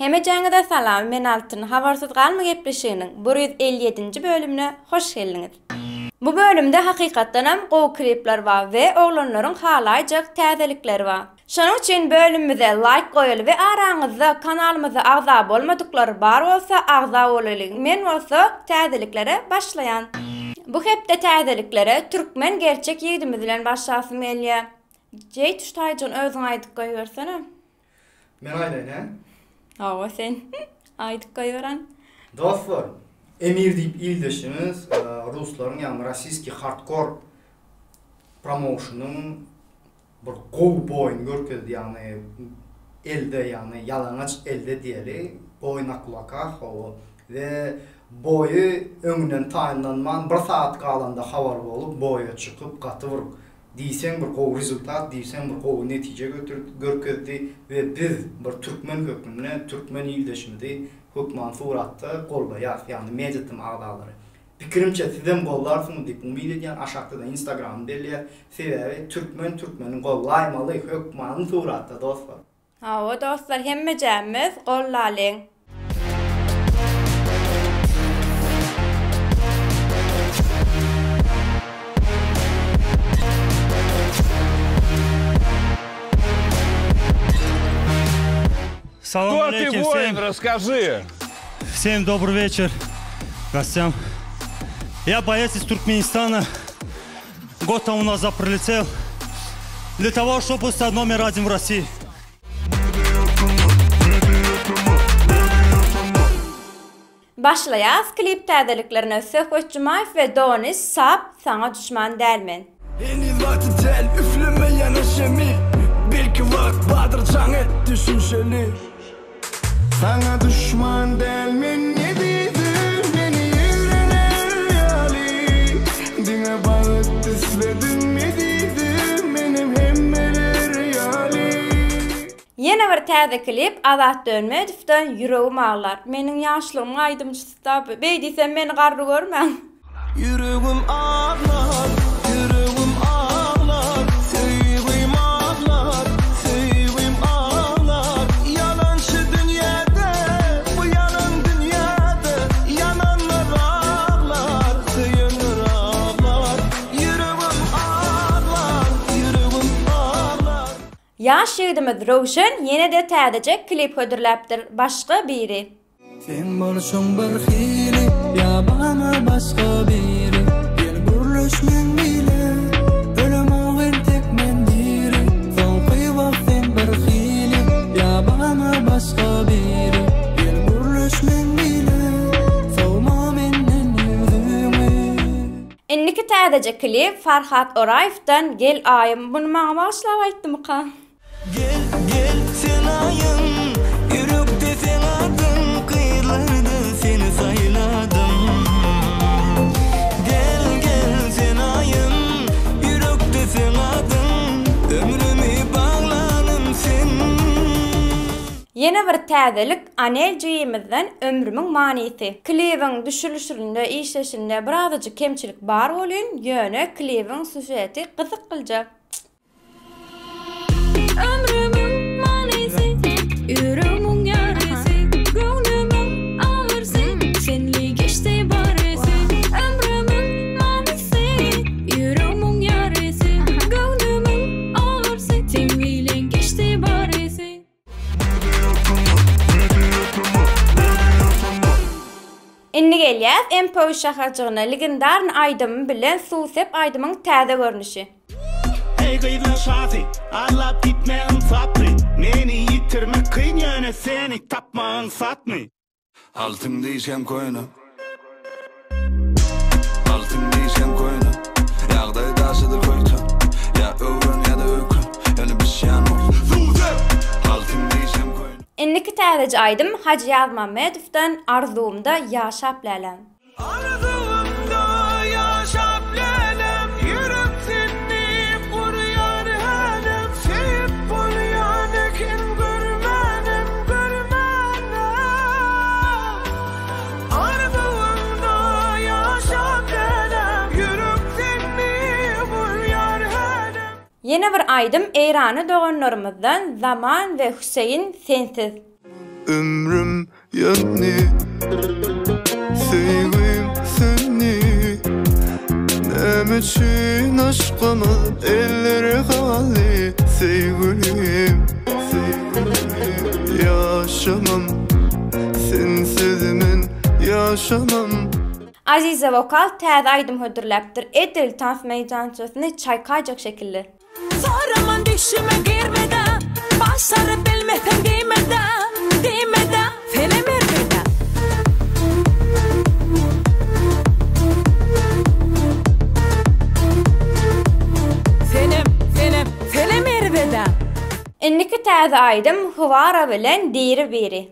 Hemejäňize salam men Altyn habarsyz galma gepleşiginiň 157-nji bölümine hoş geldiňiz. Bu bölümde hakykatdanam gowy klipler bar we oglanlaryň halaýjak täzelikleri bar. Şonuň üçin bölümimize laýk goýaly we araňyzda kanalymyza agza bolmadyklar bar bolsa agza bolalyň men bolsa täzeliklere başlaýan. Bu hepde täzeliklere türkmen gerçek ýigdimiz bilen başlasym gelýär. Jeýt şu taýjygyny özüň aýdyp goýbersene. Men aýdaýyn hä? Hawa sen aýdyp goýberen. Dostlar, Emir diýip ildeşimiz ruslaryň ýagny rossiýskiý hardkor promouşynyň bir gowy boýuny görkezdi ýagny elde ýagny ýalaňaç elde diýeli boý na kulakah hawa we boýy öňünden taýynlanman bir sagat galanda habar bolup boýa çykyp gaty bir diýseň bir gowy rezultat diýseň bir gowy netije görkezdi we biz bir türkmen hökmünde türkmen ildeşimizi hökman suratda goldaýas ýagny mediatm agzalary Pikirimçe sizem gollarsyňyz diýip umyt edýän aşakda-da instagramyny belleýäs sebäbi türkmen türkmeni gollaýmaly hökmany suratda dostlar. Hawa dostlar hemmejämiz gollalyň. Salam Кто ты алейкум воин, всем. расскажи. Всем добрый вечер гостям. Я боец из Туркменистана. Год тому назад прилетел для того, чтобы стать номер один в России. Başlaýas klip täzeliklerine Söhbet Jumaýew we Doni Sap Saňa duşman däl men. Heniz wagty däl üfleme ýene şemi Belki wagt bardyr jaň et düşünşeli. Saňa duşman däl men ezizim meni ýigrener ýaly Diňe bagt isledim ezizim menem hemmeler ýaly. Ýene bir täze klip Azat Dönmedowdan Ýüregim aglar. Meniň ýaşlygymyň aýdymçysy-da bu. Beý diýsem meni garry görmäň. Ýüregim aglar, ýüregim aglar, söýgim aglar, söýgim aglar. Ýalançy dünýäde, bu ýalan dünýäde, ýananlar aglar, söýenler aglar. Ýüregim aglar, ýüregim aglar. Ýaş ýigidimiz Röwşen ýene-de täzeje klip hödürläpdir. Başga biri. Seň bolşuň bir hili ýa barmy başga biri Gel gürleş meň bile ölemok entek men diri Soňky wagt sen bir hili ýa barmy başga biri Gel gürleş meň bile sowma menden ýüzüňi. Indiki täzeje klip Farhat Oraýewden Gel aýym muny maňa bagyşlap aýtdymyka? Gel, gel sen aýym, ýürekde seň adyň, Gyzlardan seni saýladym. Gel, gel sen aýym, ýürekde seň adyň, Ömrümi baglanym sen. Ýene bir täzelik Anel jigimizden Ömrümiň manysy. Klibiň düşürilişinde, işleşinde birazajyk kemçilik bar welin, ýöne klibiň sýužeti gyzyklyja. Ömrümiň manysy, ýüregimiň ýarysy, göwnümiň agyrysy, senli geçdi barysy. Ömrümiň manysy, ýüregimiň ýarysy, göwnümiň agyrysy, seň bilen geçdi barysy. Indi gelýäs MPU şaharjygyna legendarny aýdymy bilen Suw sep aýdymyň täze görnüşi. Eý gyzlaň şasy, Allap gitme ynsaply, Meni ýitirmek kyn ýöne seni tapmak aňsatmy? Altyn dişem köne Altyn dişem köne Ýagdaý daşydyr köýten Ýa öwren ýa-da öýken Ýöne bişýän bol Suw sep! Altyn dişem köne. Indiki täzeje aýdym Hajy Ýazmammedowdan Arzuwymda ýaşap läläm. Arzuwymda ýaşap läläm Ýürek sen diýip urýar hälem Söýüp bolýan eken görmänem görmänem Arzuwymda ýaşap läläm Ýürek sen diýip urýar hälem. Ýene bir aýdym Eýranly doganlarymyzdan Zaman we Hüseýin Sensiz. Ömrüm ýandy Söýgüm söndi Näme üçin aşkymyz ellere galdy Söýgülim Ýaşamam Sensiz men ýaşamam. Aziza Wokal täze aýdym hödürläpdir edil tans meýdançasyny çaýkaýjak şekilde. Soraman düşüme girmede Başaryp bilmeseň diýmede Diýmede senem erbede. Senem senem senem erbede. Indiki täze aýdym Hwara bilen Diri biri.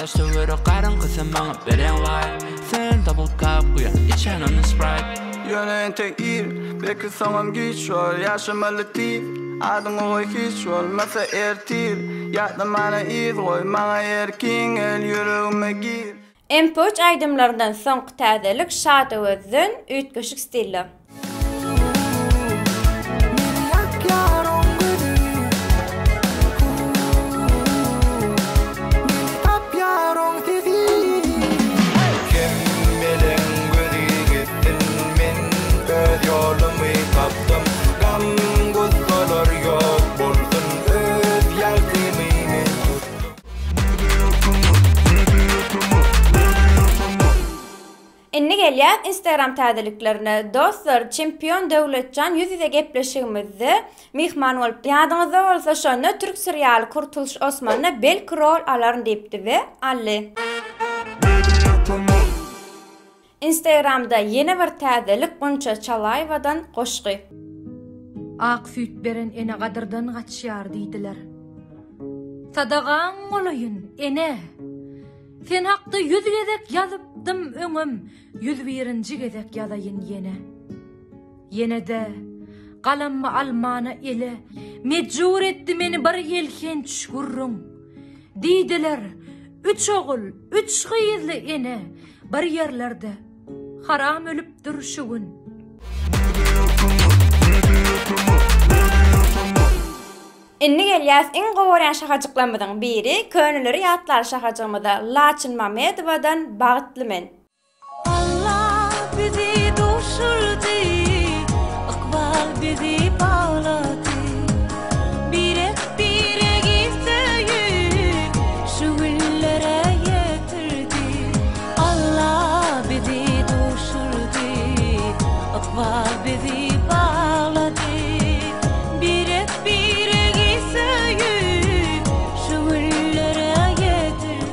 Daş töwerek garaňky sen maňa bereň waý Sen double cup guýan içen onda sprite. Ýöne entek ir, belki soňam giç bor Ýaşamaly tiz, adyňy goý hiç bolmasa ertir Ýatlamana yz goý, maňa erkiň gel ýüregime gir. MP3 aýdymlaryndan soňky täzelik Şadöwezden üýtgeşik stilde. Meni ýakýar oň gözi Meni tapýar oň sesi Hemmeleň gözi gitsin men öz ýolumy tapdym Gam gussalar ýok bolsun öz ýagtymy men tutdum. Indi gelýäs Instagram täzeliklerine. Dostlar, çempion Döwletjan ýüz-ýüze gepleşigimizde myhman bolupdy. Ýadyňyzda bolsa şonda türk serialy Kurtuluş Osmanda belki rol alaryn diýipdi we aldy. Instagramda ýene bir täzelik Gunça Çalaýewadan goşgy. Ak süýt beren ene gadyrdan gaçýar diýdiler. Sadagaň bolaýyn, ene! Sen hakda ýüz gezek ýazypdym öňem, 101-nji gezek ýazaýyn ýene. Ýene-de, galammy almana ele, Mejbur etdi meni bir elhenç gürrüň. Diýdiler, üç ogul, üç gyzly ene Bir ýerlerde haram ölüpdir şu gün. Indi gelýäs iň gowy görýän şahajyklarymyzyň biri, köneleri ýatlar şahajygymyza Laçyn Mamedowadan Bagtly men. Allah bizi duşurdy, ykbal bizi baglady. Birek-biregi söýüp, şu günlere ýetirdi. Allah bizi duşurdy, ykbal bizi baglady. Birek-biregi söýüp, şu günlere ýetirdi.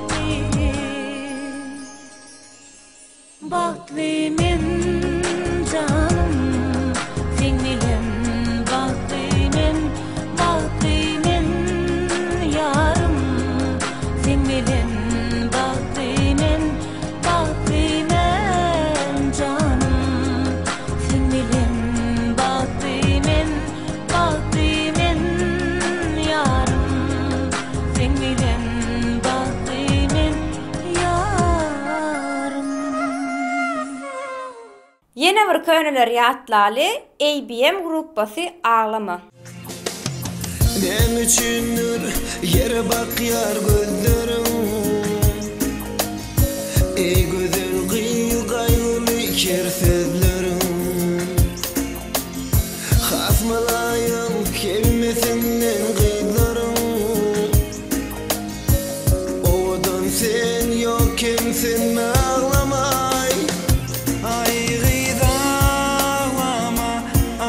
Bagtly men janym, seň bilen bagtly men, bagtly men ýarym, seň bilen bagtly men, bagtly men janym, seň bilen bagtly men, bagtly men ýarym, seň bilen bagtly men ýarym. Ýene bir köneleri ýatlaly, ABM gruppasy Aglama. Näme üçindir ýere bakýar gözleriň Eý gözel gyz gaýgyly ker sözleriň Has mylaýym hemmesinden gyzlaryň Owadan sen ýok kemsinme aglamaý. Aý gyz aglama,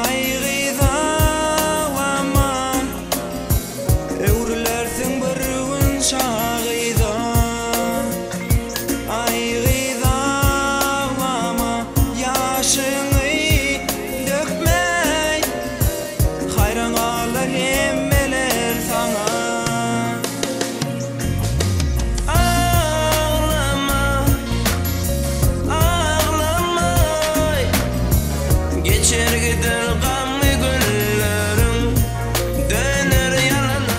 aý gyz aglama Öwrülersiň bir gün şa gyza Aý gyz aglama, ýaşyňy dökmeý Haýran galar hemmeler saňa Aglama, aglamaý Geçer gider gamly günleriň Döner ýalana.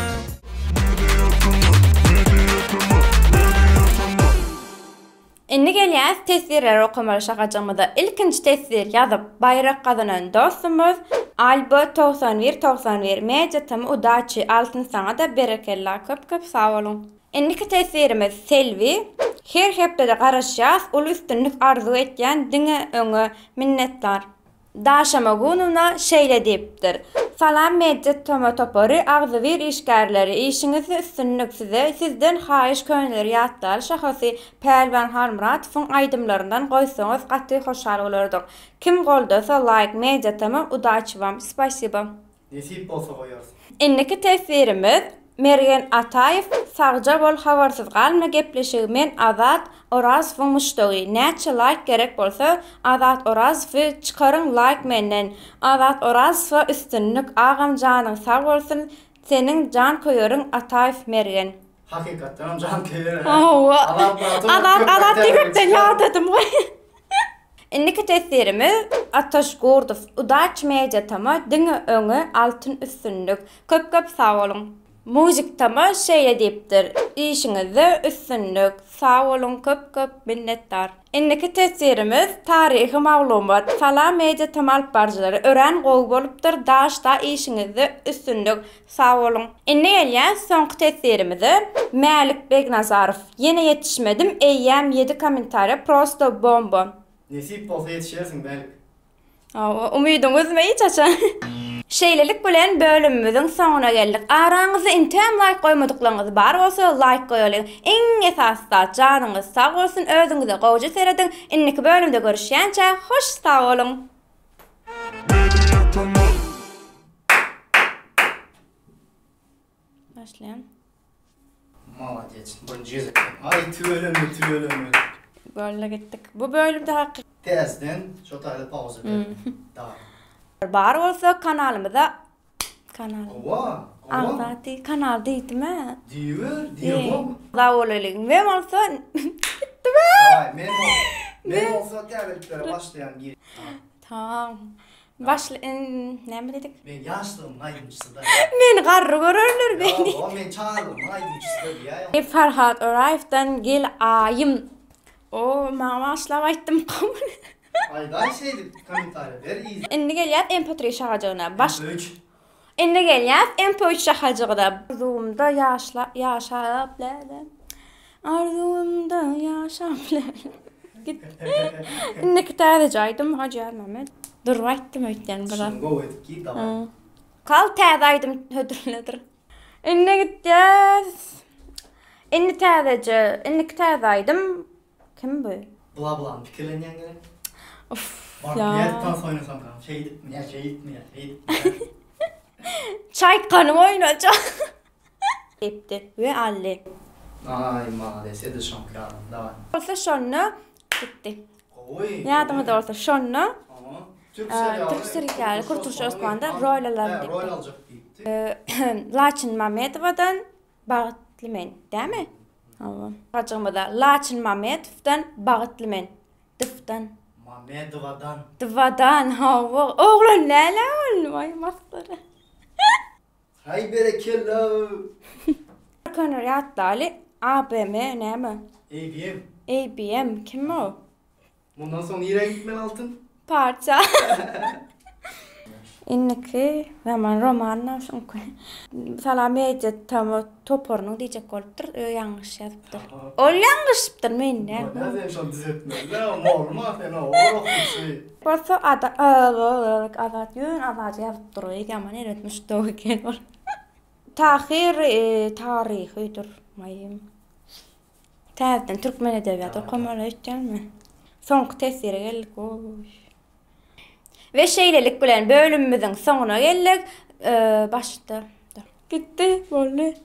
Indi gelýäs teswirleri okamaly şagajygymyza. Ilkinji teswir ýazyp baýrak gazanan dostumyz Albo 91 91 Media tm udaçi Altyn saňada berekella köp köp sag boluň. Indiki teswirimiz Selbi. Her hepdede garaşýas uly üstünlik arzuw etýän diňe öňe minnetdar. Daşa Magunowna şeýle diýipdir, Salam Medjet Toma topary agzybir işgärleri işiňizde üstünlik size sizden haýyş köneleri ýatlaly şahasy Pälwan Halmyratowyň aýdymlaryndan goýsaňyz gaty hoşal bolardyk kim goldasa laýk Media Toma udaçi wam spasibo. Nesip bolsa goýarys. Indiki teswirimiz Mergen Ataýew sagja bol habarsyz galma gepleşigi men Azat Orazowyň muşdagy näçe laýk gerek bolsa Azat Orazowy çykaryň laýk menden Azat Orazowa üstünlik agam janyň sag bolsun seniň janköýeriň Ataýew Mergen. Hakykatdanam janköýer hä. Hawa. Azat Muratow Azat Azat köpräk diýmekden çykar. ýadadym goý. Indiki teswirimiz Ataş Gurdow Udaç Media Tama diňe öňe altyn üstünlik. Köp köp sag boluň. Muzik Tama şeýle diýipdir Işiňizde üstünlik sag boluň köp köp minnetdar. Indiki teswirimiz taryhy maglumat Salam Media Tama alyp baryjylary örän gowy bolupdyr daşda işiňizde üstünlik Sag boluň. Indi gelýäs soňky teswirimize. Mälik Begnazarow. Ýene ýetişmedim eýýäm ýedi kommentariýa prosto bomba. Nesip bolsa ýetişersiň Mälik. Hawa umydyňy üzme hiç haçan. Şeýlelik bilen bölümimiziň soňuna geldik. Araňyzda intäm laýk goýmadyklaryňyz bar bolsa laýk goýalyň. Iň esasy zat janyňyz sag bolsun özüňize gowja serediň. Indiki bölümde görüşýänçä hoş sag boluň. Başlaýan. Molodec. Birinji gezek. Ay tüweleme tüweleme. Golla gitdik. Bu bölümde haky. Täzeden şo taýda pauza berdim. Daway. Bar bolsa kanalymyza kanal. Owa. Agza diý, kanal diýdim-ä. Diýiber, diýemok. Sag bolalyň. Men bolsa gitdim. Daway, men men bolsa täzeliklere başlaýan gir. Tamam. Başla näme diýdik? Men ýaşlygymyň aýdymçysy-da. Meni garry görerler beni. Ýok, men çagalygymyň aýdymçysy-da diýýär. Farhat Oraýewden Gel aýym. O, maňa bagyşlap aýtdym kabul. Aýdaý şeýdip kommentariýa ber yz. Indi gelýäs MP3 şagajygyna. Baş. MP3. Indi gelýäs MP3 şahajygyna. Arzuwymda ýaşla ýaşap läle. Arzuwymda ýaşap läle. Git. Indiki täzeje aýdym Hajy Ýarmämmet. Durup aýtdym öýtýän biraz. Şuny gowy edip giý daway. Kal täze aýdym hödürledir. Indi gitýäs. Indi täzeje, indiki täze aýdym Kim bu? Bla blany pikirlenýän gerek. Uff. Baryp nädip tans oýnasaň şeýdipmi ýa şeýdipmi ýa şeýdipmi. Çaýkanyp oýnajak. Diýipdi we aldy. Aý malades edil şoňky ýaly daway. Bolsa şonda gitdi. Gowy. Ýadyňyzda bolsa şonda Türk serialy Türk serialy Kurtuluş Osmanda rol alaryn diýipdi. Rol aljak diýipdi. Laçyn Mamedowadan Bagtly men, dämi? Hawa. Bajygymyza Laçyn Mametowdan Bagytly men. Dwdan. Mamedowadan. Dwadan, hawa. Oglan näle ol? Waý masgara. Haý berekella. Köne ýatlaly ABM näme? ABM. ABM kim o? Mundan soň nirä gitmeli Altyn? Parça. Indiki zaman romanyna şuňky. Salam media tama toparynyň diýjek bolupdyr, ö ýalňyş ýazypdyr. Ol ýalňyşypdyr, men däl. Bolýa sen şony düzetmeli-dä, molluma sen ogul okuwçy. Bolsa ada Azat ýöne Azady ýazypdyr, ýaman erbet muşdak eken ol. Tahyr taryhydyr, maýym. Täzeden türkmen edebiýaty okamaly öýtýänmi? Soňky teswire geldik oý. We şeýlelik bilen bölümimiziň soňuna geldik. Başda. Gitdi, boldy.